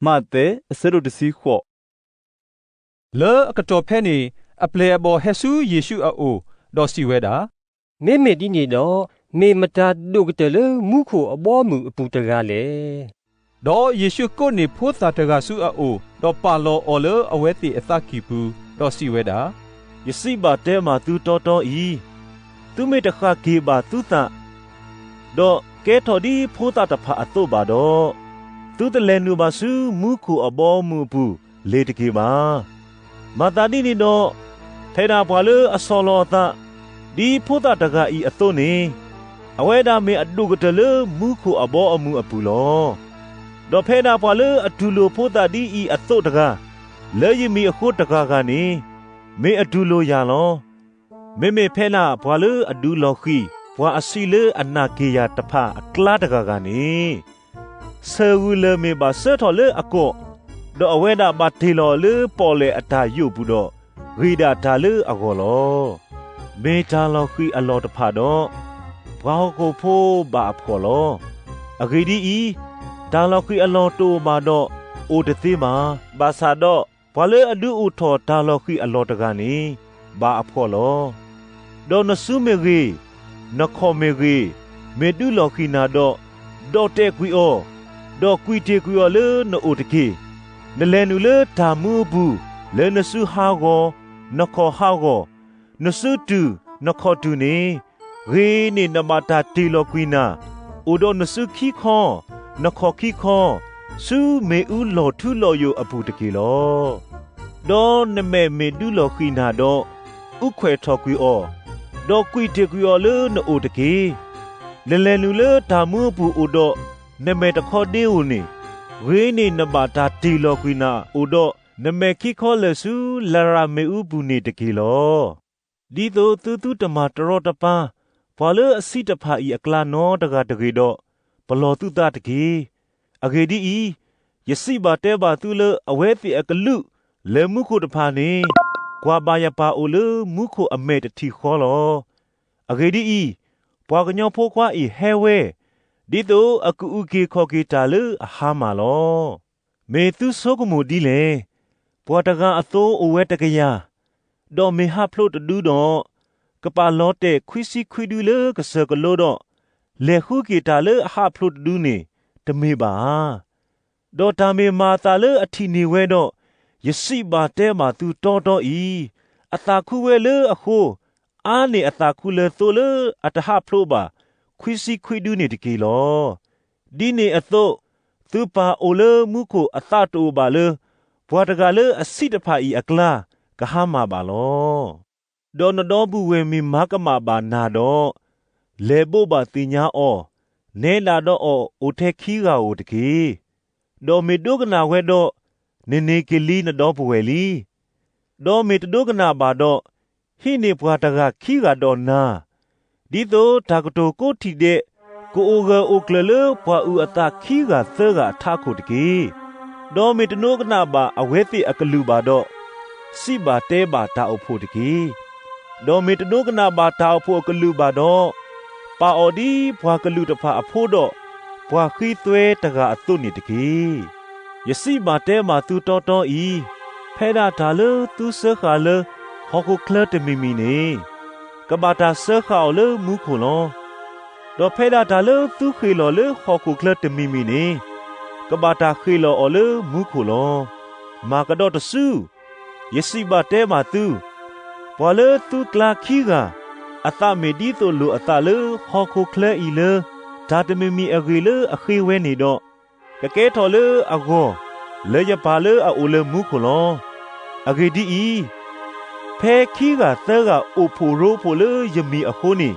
မးသဲ အဆၢဒိၣ်တဆံဃိး. လၢအကတီၢ်ဖဲန့ၣ် အပျဲၢ်အဘီၣ်ဟဲဆူယ့ၣ်ရှူးအအိၣ်, ဒီးစံးဝဲဒၣ်, မ့မ့ၢ်ဒ်န့ၣ်ဒီး, မ့ၢ်မတၤဒိၣ်ကတၢၢ်လၢမူခိၣ်အဘီအမုၢ်အပူၤတဂၤလဲၣ်. ဒီးယ့ၣ်ရှူးကိးန့ၢ်ဖိသၣ်တဂၤဆူအအိၣ်, ဒီးပာ်လီၤအီၤလၢအဝဲသ့ၣ်အသးကံၢ်ပူၤ, ဒီးစံးဝဲဒၣ်, ယစံးဘၣ်တဲဘၣ်သုတီတီအံၤ, သုမ့ၢ်တဃၣ်က့ၤဘၣ်သုသး, ဒီးကဲထီၣ်ဒ်ဖိသၣ်တဖၣ်အသိးဘၣ်ဒီး, သုတလဲၤနုာ်ဘၣ်ဆူမူခိၣ်အဘီအမုၢ်အပူၤလ့ၤတက့ၢ်ဘၣ်. မၤသးဒ်န့ၣ်ဒီး, ဖဲဒၣ်ပှၤလၢအဆီၣ်လီၤအသး ဒ်ဖိသၣ်တဂၤအံၤအသိးန့ၣ်, အဝဲဒၣ်မ့ၢ်အဒိၣ်ကတၢၢ်လၢမူခိၣ်အဘီအမုၢ်အပူၤလီၤ. ဒီးဖဲဒၣ်ပှၤလၢအတူၢ်လိာ်ဖိသၣ်ဒ်အံၤအသိးတဂၤ, လၢယမံၤအဃိတဂၤဂၤန့ၣ်, မ့ၢ်အတူၢ်လိာ်ယၤလီၤ. မ့မ့ၢ်ဖဲဒၣ်ပှၤလၢအဒုးလီၤဃံၤ ပှၤအဆံးလၢအနာ်က့ၤယၤတဖၣ်အကျါတဂၤဂၤန့ၣ်, ဆၢၣ်ဂုၢ်လၢာ်မ့ၢ်ဘၣ်စၢထီၣ်လၢအကိာ်, ဒီးအဝဲဒၣ်ဘၣ်တ့ၢ်လီၤအီၤလၢပီၣ်လဲၣ်အတၢ်ယိာ်ပူၤဒီး, ဂ့ၤဒၣ်တၢ်လၢအဂီၢ်လီၤ. မ့ၢ်တၢ်လီၤဃံၤအလီၢ်တဖၣ်ဒီး, ပှၤဟီၣ်ခိၣ်ဖိဘၣ်အဖှီၣ်လီၤ. အဂ့ၢ်ဒ်အံၤ, တၢ်လီၤဃံၤအလီၢ်တအိၣ်ဘၣ်ဒီး, အိၣ်တသ့ဘၣ်. ဘၣ်ဆၣ်ဒီး, ပှၤလၢအဒုးအိၣ်ထီၣ်တၢ်လီၤဃံၤအလီၢ်တဂၤန့ၣ်, ဘၣ်အဖှီၣ်လီၤ. ဒီးနစုမ့ၢ်ဂ့ၤ, နခီၣ်မ့ၢ်ဂ့ၤ, မ့ၢ်ဒုးလီၤဃံၤနၤဒီး, ဒီၣ်တဲာ်ကွံာ်အီၤ, ဒီးကွံာ်တ့ၢ်ကွံာ်အီၤလၢနအိၣ်တက့ၢ်. နလဲၤနုာ်လၢတၢ်မူအပူၤ, လၢနစုဟးဂီၤ, နခီၣ်ဟးဂီၤ, နစုတူၢ်, နခီၣ်တူၢ်န့ၣ်, ဂ့ၤန့ၢ်နဘၣ်တၢ်တ့ၢ်လီၤကွံာ်နၤ, အိၣ်ဒီးနစုခံခီ, နခီၣ်ခံခီ, ဆူမ့ၣ်အူလီၤထူလီၤယိာ်အပူၤတက့ၢ်လီၤ. ဒီးနမဲာ်မ့ၢ်ဒုးလီၤဃံၤနၤဒီး, အူခွဲးထီၣ်ကွံာ်အီၤ, ဒီးကွံာ်တ့ၢ်ကွံာ်အီၤလၢနအိၣ်တက့ၢ်. နလဲၤနုာ်လၢတၢ်မူအပူၤအိၣ်ဒီး, နမဲာ်တခီဒ့ဧိၤန့ၣ်, ဂ့ၤန့ၢ်နဘၣ်တၢ်တ့ၢ်လီၤကွံာ်နၤအိၣ်ဒီး, နမဲာ်ခံခီလၢာ်ဆူလရာ်မ့ၣ်အူပူၤန့ၣ်တက့ၢ်လီၤ. ဒ်သိးသုသုတမၤတရီတပါ ပှၤလၢအဆံးတဖၣ်အံၤအကျါနီတဂၤတဂ့ၤဒီး, ပလီၢ်သုသးတက့ၢ်. အဂ့ၢ်ဒ်အံၤ, ယစံးဘၣ်တဲဘၣ်သုလၢအဝဲသ့ၣ်အကလူးလၢမူခိၣ်တဖၣ်န့ၣ်, ကွၢ်ဘၣ်ယပၢ်အိၣ်လၢမူခိၣ်အမဲာ်တထံၣ်ဃီလီၤ. အဂ့ၢ်ဒ်အံၤ, ပှၤကညီဖိခွါအံၤဟဲဝဲ, ဒ်သိးအကအုၣ်က့ၤခီၣ်က့ၤတၢ်လၢအဟါမၢ်လီၤ. မ့ၢ်သုဆိကမိၣ်ဒ်လဲၣ်. ပှၤတဂၤအသိအိၣ်ဝဲတကယၤ, ဒီးမ့ၢ်ဟးဖျိးတဒုဒီး, ကပာ်လီၤတဲာ်ခွံဆံခွံဒုလၢကစၢၢ်ကလိဒီး, လဲၤဃုက့ၤတၢ်လၢအဟးဖျိးတဒုန့ၣ်, တမ့ၢ်ဘၣ်ဧါ. ဒီးတၢ်မ့ၢ်မၤအသးလၢအထံၣ်န့ၢ်ဝဲဒီး, ယစံးဘၣ်တဲဘၣ်သုတီတီအံၤ, အသးခူဝဲလၢအဃိ, အါန့ၢ်အသးခူလၢသိလၢအတဟးဖျိးဘၣ်ခွံဆံခွံဒုန့ၣ်တက့ၢ်လီၤ. ဒ်န့ၣ်အသိး, သုပၢ်အိၣ်လၢမူခိၣ်အသးတအိၣ်ဘၣ်လၢ ပှၤတဂၤလၢအဆံးတဖၣ်အံၤအကျါ ကဟါမၢ်ဘၣ်လီၤ. ဒီးနဒီပုၢ်ဝဲၢ်မ့ၢ်မၤကမၣ်ဘၣ်နၤဒီး, လဲၤဘိးဘၣ်သ့ၣ်ညါအီၤ, နဲဒၣ်ဒီးအီၤအိၣ်ထဲခံဂၤဧိၤတက့ၢ်. ဒီးမ့ၢ်ဒိကနၣ်ဝဲဒီး, နန့ၢ်က့ၤလံနဒီပုၢ်ဝဲၢ်လံ. ဒီးမ့ၢ်တဒိကနၣ်ဘၣ်ဒီး, ဟံးန့ၢ်ပှၤတဂၤခံဂၤဒီးနၤ, ဒ်သိးတၢ်ကတိၤကိးထံၣ်ဒဲး ကအိၣ်ဂၢၢ်အိၣ်ကျၢၤလၢပှၤအုၣ်အသးခံဂၤသၢဂၤအထးခိၣ်တက့ၢ်. ဒီးမ့ၢ်တဒိကနၣ်ဘၣ်အဝဲသ့ၣ်အကလုၢ်ဘၣ်ဒီး, စံးဘၣ်တဲဘၣ်တၢ်အိၣ်ဖှိၣ်တက့ၢ်. ဒီးမ့ၢ်တဒိကနၣ်ဘၣ်တၢ်အိၣ်ဖှိၣ်အကလုၢ်ဘၣ်ဒီး, ပာ်အီၤဒ်ပှၤကလုာ်တဖၣ်အဖိဒီး, ပှၤဃံသွဲတဂၤအသိးန့ၣ်တက့ၢ်. ယစံးဘၣ်တဲဘၣ်သုတီတီအံၤ, ဖဲဒၣ်တၢ်လၢသုစၢဃာ်လၢဟီၣ်ခိၣ်ချၢတမံၤမံၤန့ၣ်, ကဘၣ်တၢ်စၢဃာ်အီၤလၢမူခိၣ်လီၤ. ဒီးဖဲဒၣ်တၢ်လၢသုဃ့ၢ်လီၤလၢဟီၣ်ခိၣ်ချၢတမံၤမံၤန့ၣ်, ကဘၣ်တၢ်ဃ့ၢ်လီၤအီၤလၢမူခိၣ်လီၤ. မၤကဒီးတစု, ယစံးဘၣ်တဲဘၣ်သု, ပှၤလၢသုကျါခံဂၤ, အသးမ့ၢ်ဒ်သိးလိာ်အသးလၢဟီၣ်ခိၣ်ချၢအံၤလၢ, တၢ်တမံၤမံၤအဂ့ၢ်လၢအဃ့ဝဲန့ၣ်ဒီး, ကကဲထီၣ်လၢအဂီၢ်, လၢယပၢ်လၢအအိၣ်လၢမူခိၣ်လီၤ. အဂ့ၢ်ဒ်အံၤ, ဖဲခံဂၤသၢဂၤအိၣ်ဖှိၣ်ရိဖှိၣ်လၢယမံၤအဃိန့ၣ်,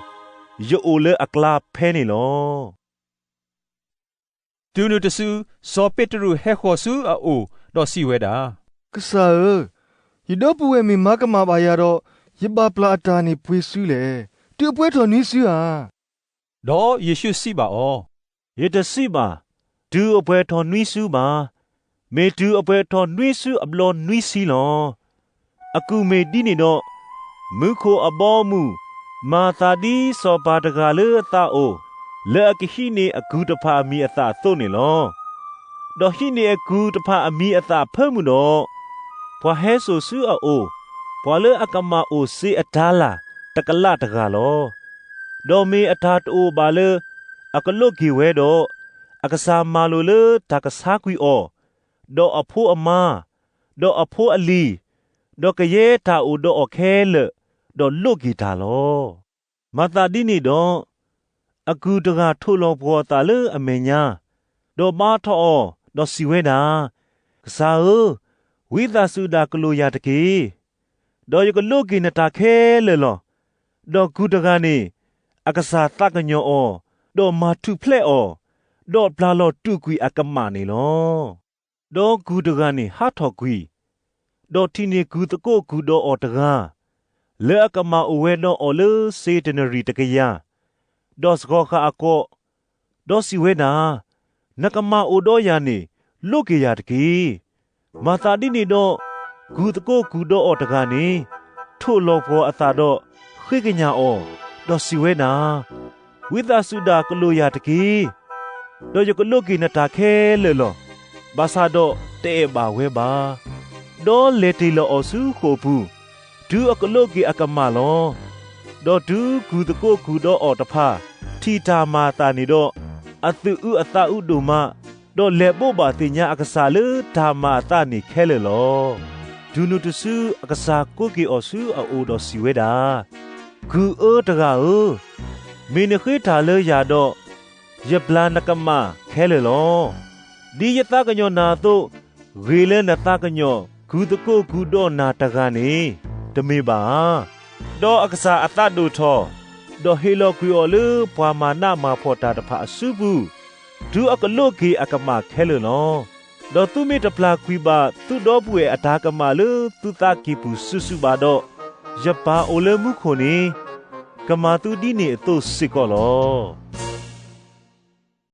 ယအိၣ်လၢအကျါဖဲန့ၣ်လီၤ. တုၤနုၤတစု, စီၤပ့းတရူးဟဲဃီၤဆူအအိၣ်, ဒီးစံးဝဲဒၣ်, ကစၢ်ဧၢ, ယဒီပုၢ်ဝဲၢ်မ့ၢ်မၤကမၣ်ဘၣ်ယၤဒီး, ယဘၣ်ပျၢ်အတၢ်န့ၣ်ပှ့ၤစုလဲၣ်. တုၤအပှဲၤထီၣ်နွံစုဧါ. ဒီးယ့ၣ်ရှူးစံးဘၣ်အီၤ, ယတစံးဘၣ်, တုၤအပှဲၤထီၣ်နွံစုဘၣ်, မ့ၢ်တုၤအပှဲၤထီၣ်နွံစုအဘျီနွံဆံလီၤ. အကူၣ်မ့ၢ်ဒ်န့ၣ်ဒီး, မူခိၣ်အဘီအမုၢ်မၤအသးဒ်စီၤပၤတဂၤလၢအသးအိၣ်, လၢအကဟံးန့ၢ်အကုၢ်တဖၣ်အမံၤအသၣ်အသိးန့ၣ်လီၤ. ဒီးဟံးန့ၢ်အကုၢ်တဖၣ်အမံၤအသၣ်အဖၢမုၢ်ဒီး, ပှၤဟဲစိာ်ဆူအအိၣ်, ပှၤလၢအကမၣ်အိၣ်စ့အတၤလၣ်တကလးတဂၤလီၤ. ဒီးမ့ၢ်အတၢ်တအိၣ်ဘၣ်လၢ အကလိးက့ၤဝဲဒီး, အကစၢ်မၤလိာ်လၢတၢ်ကဆါကွံာ်အီၤ, ဒီးအဖိအမါ, ဒီးအဖိအလံၤ, ဒီးကယဲၢ်တၢ်အိၣ်ဒီးအီၤခဲလၢာ်, ဒီးလိးက့ၤတၢ်လီၤ. မၤသးဒ်န့ၣ်ဒီး, အကုၢ်တဂၤထိၣ်လီၤပှီၤအသးလၢအမဲာ်ညါ, ဒီးဘါထီၣ်အီၤ, ဒီးစံးဝဲဒၣ်, ကစၢ်ဧၢ, ဝံသးစူၤဒၣ်ကလိာ်ယၤတက့ၢ်. ဒီးယကလိးက့ၤနတၢ်ခဲလၢာ်လီၤ. ဒီးကုၢ်တဂၤန့ၣ် အကစၢ်သးကညီၤအီၤ, ဒီးမၤထူၣ်ဖျဲးအီၤ, ဒီးပျၢ်လီၤတူာ်ကွံာ်အကမၣ်န့ၣ်လီၤ. ဒီးကုၢ်တဂၤန့ၣ်ဟးထီၣ်ကွံာ်, ဒီးထံၣ်န့ၢ်ကုၢ်သကိးကုၢ်ဒီးအီၤတဂၤ, လၢအကမၣ်အိၣ်ဝဲဒီးအီၤလၢစ့တနရံၣ်တကယၤ, ဒီးစှီၤဃာ်အကိး, ဒီးစံးဝဲဒၣ်, နကမၣ်အိၣ်ဒီးယၤန့ၣ်, လိးက့ၤယၤတက့ၢ်. မၤသးဒ်န့ၣ်ဒီး, ကုၢ်သကိးကုၢ်ဒီးအီၤတဂၤန့ၣ် ထိၣ်လီၤပှီၤအသးဒီးဃ့ကညးအီၤ, ဒီးစံးဝဲဒၣ်, ဝံသးစူၤဒၣ်ကလိာ်ယၤတက့ၢ်. ဒီးယကလိးက့ၤနတၢ်ခဲလၢာ်လီၤ. ဘၣ်ဆၣ်ဒီးတအဲၣ်ဘၣ်ဝဲဘၣ်. ဒီးလဲၤတ့ၢ်လီၤအီၤဆူဃိာ်ပူၤ, တုၤအကလိးက့ၤအကမၣ်လီၤ. ဒီးတုၤကုၢ်သကိးကုၢ်ဒီးအီၤတဖၣ်ထံၣ်တၢ်မၤအသးန့ၣ်ဒီး, အသူၣ်အုးအသးအုးဒိၣ်မး, ဒီးလဲၤဘိးဘၣ်သ့ၣ်ညါအကစၢ်လၢတၢ်မၤအသးန့ၣ်ခဲလၢာ်လီၤ. တုၤနုၤတစုအကစၢ်ကိးက့ၤအီၤဆူအအိၣ်ဒီးစံးဝဲဒၣ်, ကုၢ်အၢတဂၤဧၢ, မ့ၢ်နဃ့တၢ်လၢယၤဒီး, ယပျၢ်နကမၣ်ခဲလၢာ်လီၤ. ဒ်ယသးကညီၤနၤအသိး, ဂ့ၤလၢနသးကညီၤကုၢ်သကိးကုၢ်ဒီးနၤတဂၤန့ၣ်, တမ့ၢ်ဘၣ်ဧါ. ဒီးအကစၢ်အသးဒိၣ်ထီၣ်, ဒီးဟ့ၣ်လီၤကွံာ်အီၤလၢပှၤမၤနးမၤဖှီၣ်တၢ်တဖၣ်အစုပူၤ, တုၤအကလိးက့ၤအကမၣ်ခဲလၢာ်လီၤ. ဒီးသုမ့ၢ်တပျၢ်ကွံာ်ဘၣ်သုဒီပုၢ်ဝဲၢ်အတၢ်ကမၣ်လၢသုသးကံၢ်ပူၤစုာ်စုာ်ဘၣ်ဒီး, ယပၢ်အိၣ်လၢမူခိၣ်န့ၣ် ကမၤသုဒ်န့ၣ်အသိးစ့ၢ်ကီးလီၤ.